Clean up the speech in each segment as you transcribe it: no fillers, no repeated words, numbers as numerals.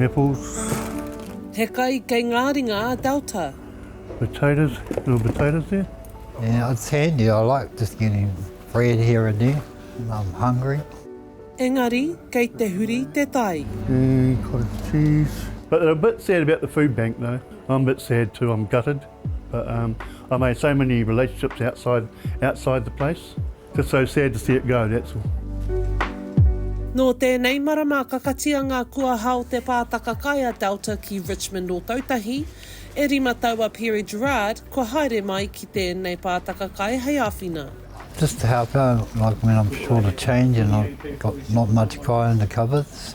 Apples. He kai kei ngā ringa a Delta. Potatoes, little potatoes there. Yeah, it's handy. I like just getting bread here and there when I'm hungry. Engari, kei te huri te tai. And cottage cheese. But they're a bit sad about the food bank though. I'm a bit sad too, I'm gutted. But um, I made so many relationships outside, outside the place. Just so sad to see it go, that's all. Nō tēnei marama ka katia ngā kuaha o te pātaka kai a Delta ki Richmond Ōtautahi. E rima tau a Perry Gerrard kua haere mai ki tēnei pātaka kai hei āwhina. Just to help out, like when I'm short of change and I've got not much kai in the cupboards,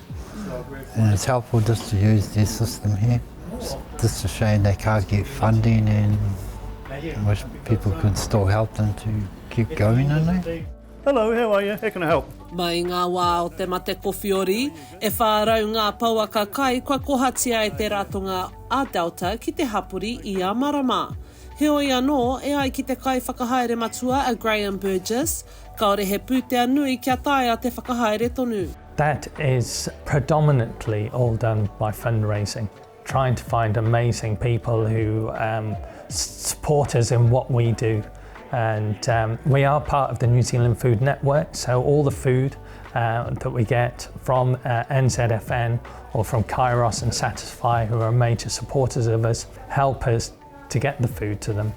and it's helpful just to use their system here. It's just a shame they can't get funding and I wish people could still help them to keep going in there. Hello, how are you? How can I help? Mai i ngā wā o te mate kowhiori, e 400 ngā pouaka kai kua kohatia e te ratonga a Delta ki te hapori ia marama. Heoi anō, e ai ki te kaiwhakahaere matua a Graham Burgess, kāore he pūtea nui kia taea te whakahaere tonu. That is predominantly all done by fundraising, trying to find amazing people who um, support us in what we do. And um, we are part of the New Zealand Food Network, so all the food uh, that we get from uh, NZFN or from Kairos and Satisfy, who are major supporters of us, help us to get the food to them.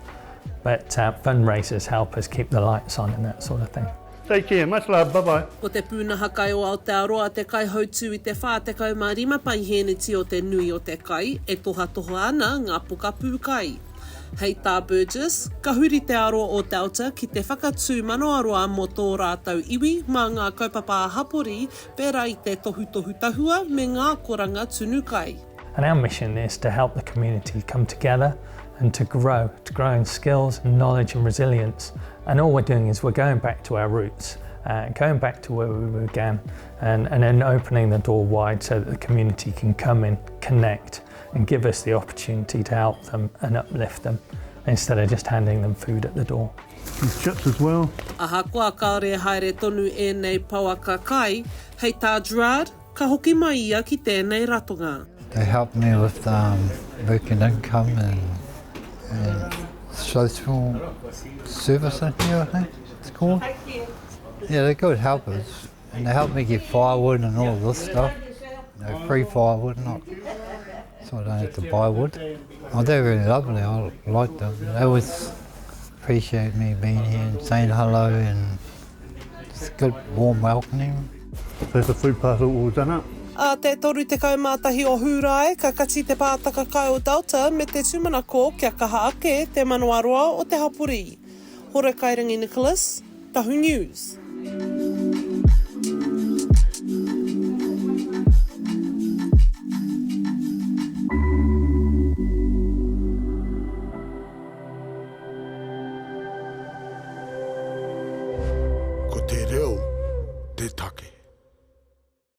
But uh, fundraisers help us keep the lights on and that sort of thing. Take care, much love, bye bye. Ko te pūnaha kai o Aotearoa te kaihautū i te 45 paihēneti o te nui o te kai e tohatoha ana ngā pokapū kai. Hei tā Burgess, ka huri te aro o Delta ki te whakatū manawaroa mō tō rātou iwi mā ngā kaupapa ā-hapori pērā i te tohutohu tahua me ngā akoranga tunu kai. And our mission is to help the community come together and to grow, to grow in skills, knowledge and resilience. And all we're doing is we're going back to our roots, uh, going back to where we began and, and then opening the door wide so that the community can come in, connect and give us the opportunity to help them and uplift them instead of just handing them food at the door. These chips as well. Ahakoa kāore e haere tonu ēnei pouaka kai, hei tā Gerard, Ka hoki mai ia ki tēnei ratonga. They help me with um, working income and, and social service in here, I think it's called. Yeah, they're good helpers. And they help me get firewood and all this stuff. You know, free firewood, not so I don't have to buy wood. Oh, they're really lovely. I like them. They always appreciate me being here and saying hello and it's a good warm welcoming. There's the food parcel all done up. Ā te 31 o Hūrae, ka kati te pātaka kai o Delta me te tūmanako kia kaha ake te manawaroa o te hapori. Horakairangi Nicholas, Tahu News. Ko te reo.